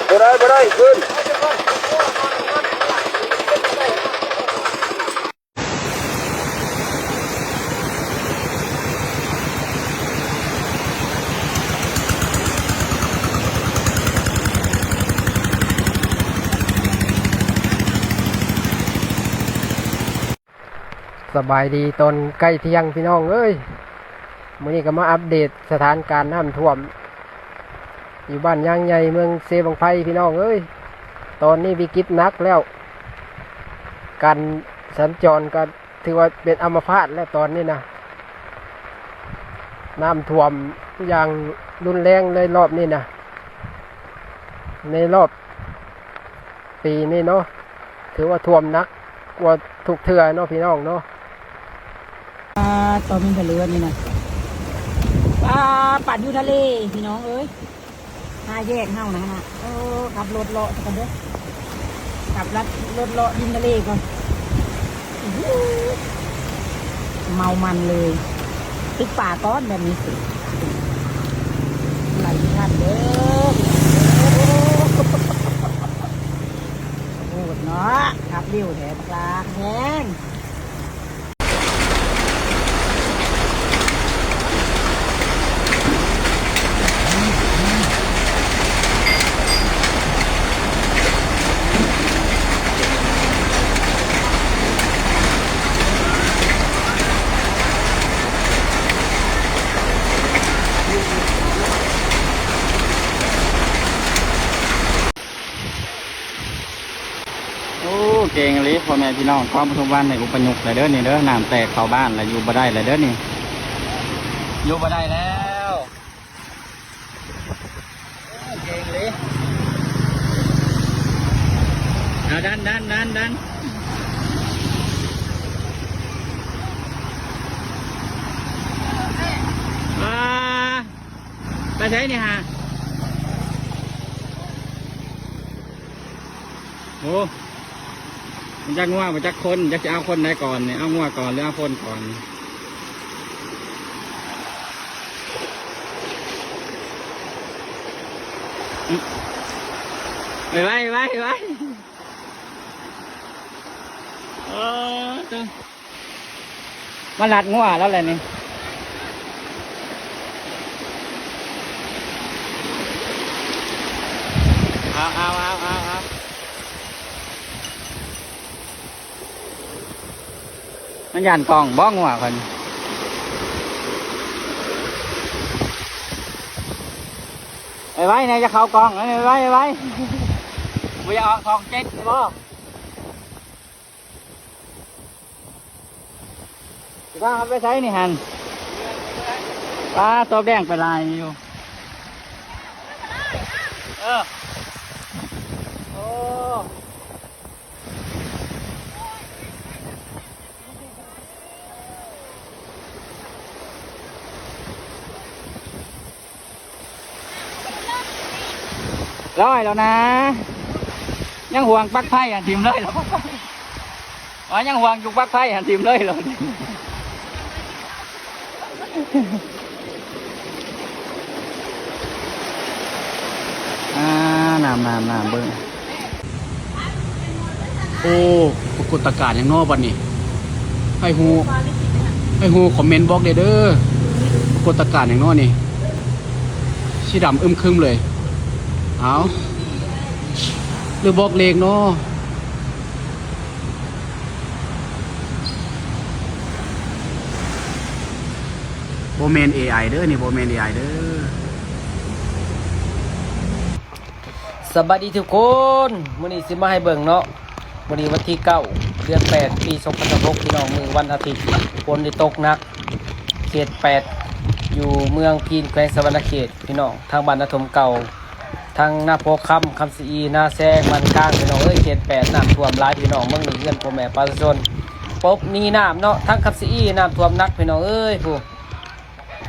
ບໍ່ໄດ້ ບໍ່ໄດ້ ຂຶ້ນ. ສະບາຍດີຕອນໃກ້ທ່ຽງພີ່ນ້ອງເອີຍ, ມື້ນີ້ກໍມາອັບເດດສະຖານການນ້ຳຖ້ວມຢູ່ບ້ານຍາງໃຫຍ່ ເມືອງເຊບັ້ງໄຟພີ່ນ້ອງເອີຍ. ຕອນນີ້ວິກິດໜັກແລ້ວ, ການສັນຈອນກໍຖືວ່າເປັນອຳມະພາດແລ້ວຕອນນີ້ນະ. ນ້ຳຖ້ວມຢ່າງຮຸນແຮງເລີຍລອບນີ້ນະ, ໃນລອບ ປີນີ້ເນາະ ຖືວ່າຖ້ວມໜັກກວ່າທຸກເທື່ອເນາະພີ່ນ້ອງເນາະ. ປາ ຕອນມີທະເລນີ້ນະ ປາ ປາດຢູ່ທະເລພີ່ນ້ອງເອີຍ, ຫ້າແຍກເຮົານະນະ. ໂອ້ ຂັບລົດເລາະຊະກ່ອນເດີ້, ຂັບລົດເລາະລິມທະເລກ່ອນ. ເມົາມັນເລີຍ, ຕຶກປາກ່ອນແບບນີ້, ໄຫຼບໍ່ທັນເດີ້. ໂຫດເນາະ, ຂັບເລັວແທ້ບັກຫຼ້າ, ແຮງ. ໂອ້ ເກັ່ງອີ່ຫຼີພໍ່ແມ່ພີ່ນ້ອງ, ຄວາມປະທຸມວັນໃນອຸປະຍຸກແລ້ວເດີ້ນີ້ເດີ້, ນ້ຳແຕກເຂົ້າບ້ານແລ້ວ, ຢູ່ບໍ່ໄດ້ແລ້ວເດີ້ນີ້, ຢູ່ບໍ່ໄດ້ແລ້ວ. ເກັ່ງອີ່ຫຼີ. ເອົາ ດັນ ດັນ ດັນ ດັນ. ອ່າ ໄປໃສນີ້ຫາ? ໂອ້ ມັນຈັກງົວ ມັນຈັກຄົນ, ຈັກຊິເອົາຄົນໃດກ່ອນນີ້, ເອົາງົວກ່ອນ ຫຼື ເອົາຄົນກ່ອນ? ໄວ ໄວ ໄວ ໄວ. ເອີ ມາລັດງົວແລ້ວແຫຼະນີ້. ເອົາ ເອົາ ເອົາ ເອົາ ເອົາ. ມັນຢ້ານກ້ອງບໍ່ ງົວເພິ່ນ? ໄວໆແດ່ ຢ່າເຂົ້າກ້ອງ, ໄວໆ. ບໍ່ຢາກອອກຊ່ອງເຈັດບໍ່? ຊິພາເຮົາໄປໃສນີ້ຫັ້ນ? ປາ ຕົບແດງໄປຫຼາຍຢູ່. ເອີ ໂອ້ ລອຍແລ້ວນະ, ຍັງຫ່ວງປັກໄຟຫັ້ນ ຖິ້ມເລີຍແລ້ວ. ອໍ ຍັງຫ່ວງຢູ່ປັກໄຟຫັ້ນ ຖິ້ມເລີຍແລ້ວ. ອ່າ ນ້ຳ ນ້ຳ ນ້ຳ ເບິ່ງ. ໂອ້ ປາກົດຕະການຫຍັງເນາະບັດນີ້? ໃຜຮູ້ ໃຜຮູ້ຄອມເມັນບອກແດ່ເດີ. ປາກົດຕະການຫຍັງເນາະນີ້ ສີດຳອຶ້ມຄຶມເລີຍ. ເອົາ ຫຼືບອກເລກເນາະ? ບໍ່ແມ່ນເອໄອເດີ ນີ້ບໍ່ແມ່ນເອໄອເດີ. ສະບາຍດີທຸກຄົນ, ມື້ນີ້ຊິມາໃຫ້ເບິ່ງເນາະ. ມື້ນີ້ວັນທີເກົ້າ ເດືອນແປດ ປີສອງພັນຊາວຫົກ ພີ່ນ້ອງ, ມື້ວັນອາທິດ, ຝົນໄດ້ຕົກໜັກ ເຂດແປດ ຢູ່ເມືອງພີນ ແຂວງສະຫວັນນະເຂດ ພີ່ນ້ອງ, ທາງບ້ານນາທົ່ມເກົ່າ, ທາງນາໂພຄຳ, ຄຳຊະອີ, ນາແຊງ, ບ້ານກາງ ພີ່ນ້ອງເອີຍ. ເຂດແປດ ນ້ຳຖ້ວມຫຼາຍ ພີ່ນ້ອງ, ເບິ່ງນີ້ເຮືອນພໍ່ແມ່ປະຊາຊົນ ປົບໜີນ້ຳເນາະ. ທາງຄຳຊະອີ ນ້ຳຖ້ວມໜັກ ພີ່ນ້ອງເອີຍ ຜູ້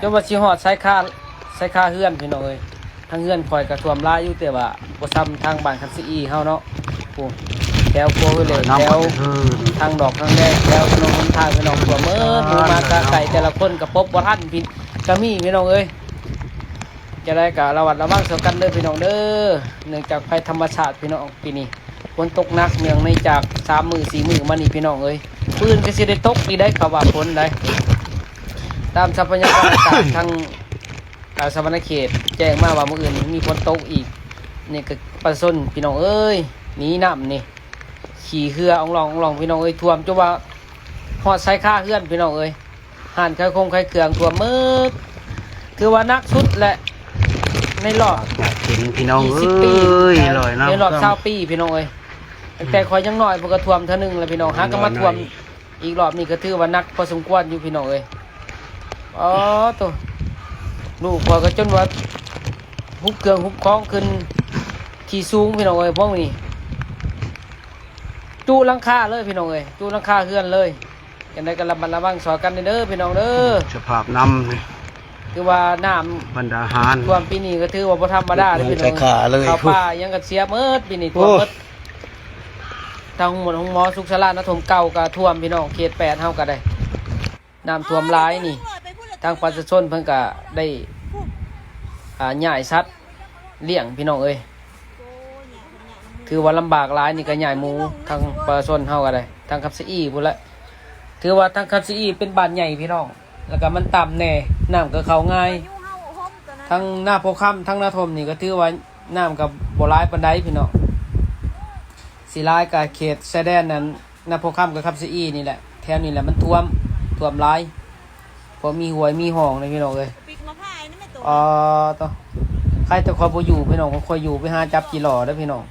ຈົນວ່າຊິຮອດຊາຍຄາ ຊາຍຄາເຮືອນພີ່ນ້ອງເອີຍ. ທາງເຮືອນຂ້ອຍກໍຖ້ວມຫຼາຍຢູ່ ແຕ່ວ່າບໍ່ຊ່ຳທາງບ້ານຄຳສະອີເຮົາເນາະ. ໂອ້ ແຖວຄົວເຮືອນເຫຼັກ ແຖວທາງດອກທາງແດງ ແຖວຖະໜົນຫົນທາງພີ່ນ້ອງ ຖ້ວມເໝິດ. ໝູ່ໝາກາໄກ່ແຕ່ລະຄົນກໍປົບບໍ່ທັນ ພີ່ ກໍມີພີ່ນ້ອງເອີຍ. ຈັ່ງໃດກໍລະມັດລະວັງຊ່ວຍກັນເດີພີ່ນ້ອງເດີ. ເນື່ອງຈາກໄພທຳມະຊາດພີ່ນ້ອງ ປີນີ້ຝົນຕົກໜັກ ເນື່ອງໃນຈາກສາມມື້ສີ່ມື້ມານີ້ພີ່ນ້ອງເອີຍ. ມື້ອື່ນກໍຊິໄດ້ຕົກອີກໄດ໋ ເຂົາວ່າຝົນໄດ໋. ຕາມຊັບພະຍາກອນອາກາດທາງ ອາ ສະຫວັນນະເຂດແຈ້ງມາວ່າມື້ອື່ນມີຝົນຕົກອີກ. ນີ້ກໍປະຊາຊົນພີ່ນ້ອງເອີຍ ໜີນ້ຳນີ້ ຂີ່ເຮືອອອງຫຼອງໆ ພີ່ນ້ອງເອີຍ. ຖ້ວມຈົນວ່າຮອດຊາຍຄາເຮືອນພີ່ນ້ອງເອີຍ. ຮ້ານຂາຍຄົງຂາຍເຄື່ອງຖ້ວມໝົດ. ຖືວ່າໜັກສຸດແຫຼະ ໃນລອບ ເຫັນພີ່ນ້ອງເອີຍ ໃນລອບຊາວປີພີ່ນ້ອງເອີຍ. ຕັ້ງແຕ່ຂ້ອຍຍັງນ້ອຍ ເພິ່ນກໍຖ້ວມເທື່ອໜຶ່ງແລ້ວພີ່ນ້ອງ. ຫາກໍມາຖ້ວມອີກລອບນີ້ ກໍຖືວ່າໜັກພໍສົມຄວນຢູ່ພີ່ນ້ອງເອີຍ. ອໍໂຕ ລູກຂ້ອຍກໍຈົນວ່າຮຸບເຄື່ອງຮຸບຂອງຂຶ້ນທີ່ສູງພີ່ນ້ອງເອີຍ. ພວກນີ້ຈຸຫຼັງຄາເລີຍພີ່ນ້ອງເອີຍ ຈຸຫຼັງຄາເຮືອນເລີຍ. ຈັ່ງໃດກໍລະມັດລະວັງຊ່ອຍກັນເດີພີ່ນ້ອງເດີ. ສະພາບນ້ຳນີ້ ຖືວ່ານ້ຳບັນດາຫານຖ້ວມປີນີ້ກໍຖືວ່າບໍ່ທຳມະດາເດີພີ່ນ້ອງ. ເຂົ້າປ່າຫຍັງກໍເສຍໝົດ ປີນີ້ຖ້ວມໝົດ. ທາງໂຮງໝໍສຸກສາລານະ ຖົມເກົ່າກໍຖ້ວມພີ່ນ້ອງ. ເຂດແປດເຮົາກໍໄດ້ນ້ຳຖ້ວມຫຼາຍນີ້ ທາງປະຊາຊົນເພິ່ນກໍໄດ້ ອາ ຍ້າຍສັດລ້ຽງພີ່ນ້ອງເອີຍ. ຖືວ່າລຳບາກຫຼາຍນີ້ ກໍຍ້າຍໝູ ທາງປະຊາຊົນເຮົາກໍໄດ້ ທາງຄຳສະອີພຸ້ນແຫຼະ. ຖືວ່າທາງຄຳສະອີເປັນບ້ານໃຫຍ່ພີ່ນ້ອງ ແລ້ວກໍມັນຕ່ຳແດ່ ນ້ຳກໍເຂົ້າງ່າຍ. ທາງນາໂພຄຳ ທາງນາຖົມນີ້ ກໍຖືວ່ານ້ຳກໍບໍ່ຫຼາຍປານໃດພີ່ນ້ອງ. ຊິຫຼາຍກໍເຂດຊາຍແດນນັ້ນ ນາໂພຄຳກັບຄຳສະອີນີ້ແຫຼະ. ແຖວນີ້ແຫຼະມັນຖ້ວມ ຖ້ວມຫຼາຍ ເພາະມີຫ້ວຍມີຮ່ອງເດ້ພີ່ນ້ອງເອີຍ. ອໍ ໂຕ ໃຄແຕ່ຂ້ອຍບໍ່ຢູ່ພີ່ນ້ອງ ຂ້ອຍຢູ່ໄປຫາຈັບຈີຫຼໍ່ເດີພີ່ນ້ອງ.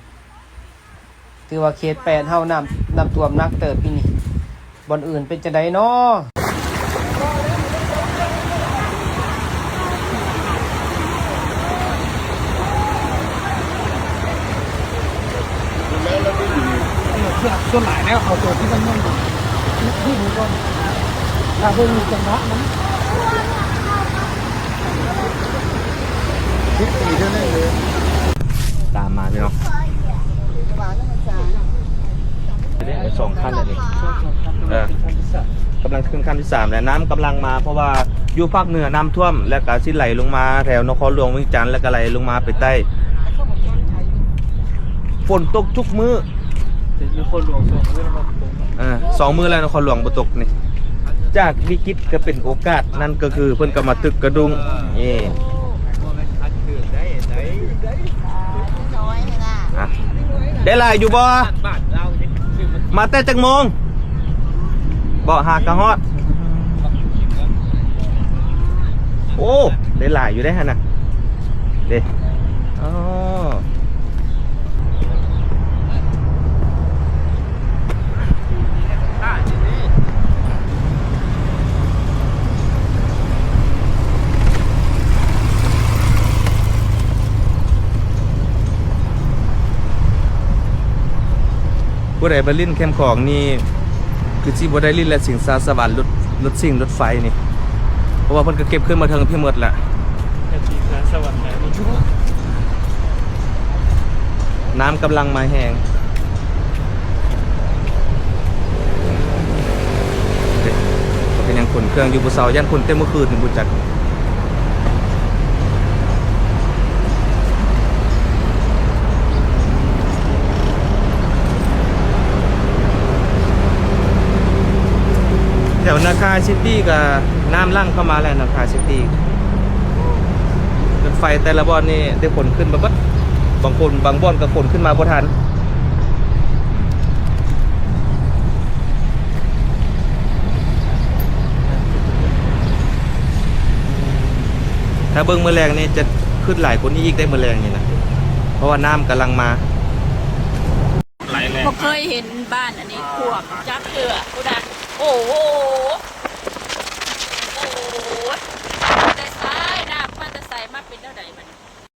ຖືວ່າເຂດແປດເຮົານ້ຳ ນ້ຳຖ້ວມໜັກເຕີບປີນີ້. ບ່ອນອື່ນເປັນຈັ່ງໃດນໍ? ສ່ວນຫຼາຍແລ້ວເອົາໂຕທີ່ມັນຍັງຢູ່ນີ້ກ່ອນ ຖ້າເບິ່ງຈັງຫວະມັນ ຕາມມາພີ່ນ້ອງ ສອງຄັນແລ້ວນີ້ ເອີ ກຳລັງຂຶ້ນຄັນທີສາມແລ້ວ. ນ້ຳກຳລັງມາ ເພາະວ່າຢູ່ພາກເໜືອນ້ຳຖ້ວມ ແລ້ວກະຊິໄຫຼລົງມາແຖວນະຄອນຫຼວງວຽງຈັນ ແລ້ວກະໄຫຼລົງມາໄປໃຕ້. ຝົນຕົກທຸກມື້ ເອີ ສອງມື້ແລ້ວນະຄອນຫຼວງບໍ່ຕົກນີ້. ຈາກວິກິດກໍເປັນໂອກາດ ນັ້ນກໍຄືເພິ່ນກໍມາຕຶກກະດຸງ ເອີ ອ່ະ ໄດ້ຫຼາຍຢູ່ບໍ່? ມາແຕ່ຈັກໂມງ? ບໍ່ ຫາກະຮອດ. ໂອ້ ໄດ້ຫຼາຍຢູ່ເດ້ຫັ້ນນະ ເດ້. ອໍ ຜູ້ໃດມາຫຼິ້ນແຄມຂອງນີ້ ຄືຊິບໍ່ໄດ້ຫຼິ້ນແຫຼະ ຊິງຊາສະຫວັນ ລົດ ລົດຊິງລົດໄຟນີ້ ເພາະວ່າເພິ່ນກໍເກັບຂຶ້ນມາເທິງພີ້ໝົດແຫຼະ. ນ້ຳກຳລັງມາແຮງ. ເປັນຫຍັງຂົນເຄື່ອງຢູ່ບໍ່ເຊົາ ຢ້ານຂົນແຕ່ມື້ຄືນນີ້ບໍ່ຈັກ. ແຖວນາຄາຊິຕີ້ກໍນ້ຳຫຼັ່ງເຂົ້າມາແລ້ວ ນາຄາຊິຕີ້. ລົດໄຟແຕ່ລະບ່ອນນີ້ໄດ້ຂົນຂຶ້ນມາເບິດ ບາງຄົນ ບາງບ່ອນກໍຂົນຂຶ້ນມາບໍ່ທັນ. ຖ້າເບິ່ງມື້ແລງນີ້ຈະຄຶດຫຼາຍກວ່ານີ້ອີກໄດ໋ ມື້ແລງນີ້ນະ ເພາະວ່ານ້ຳກຳລັງມາ. ບໍ່ເຄີຍເຫັນບ້ານອັນນີ້ຖ້ວມຈັກເທື່ອ. ໂອ້ໂຫ ໂອ້ໂຫ ແຕ່ໃສ ນ້ຳມາແຕ່ໃສ ມາເປັນແນວໃດບັດນີ້?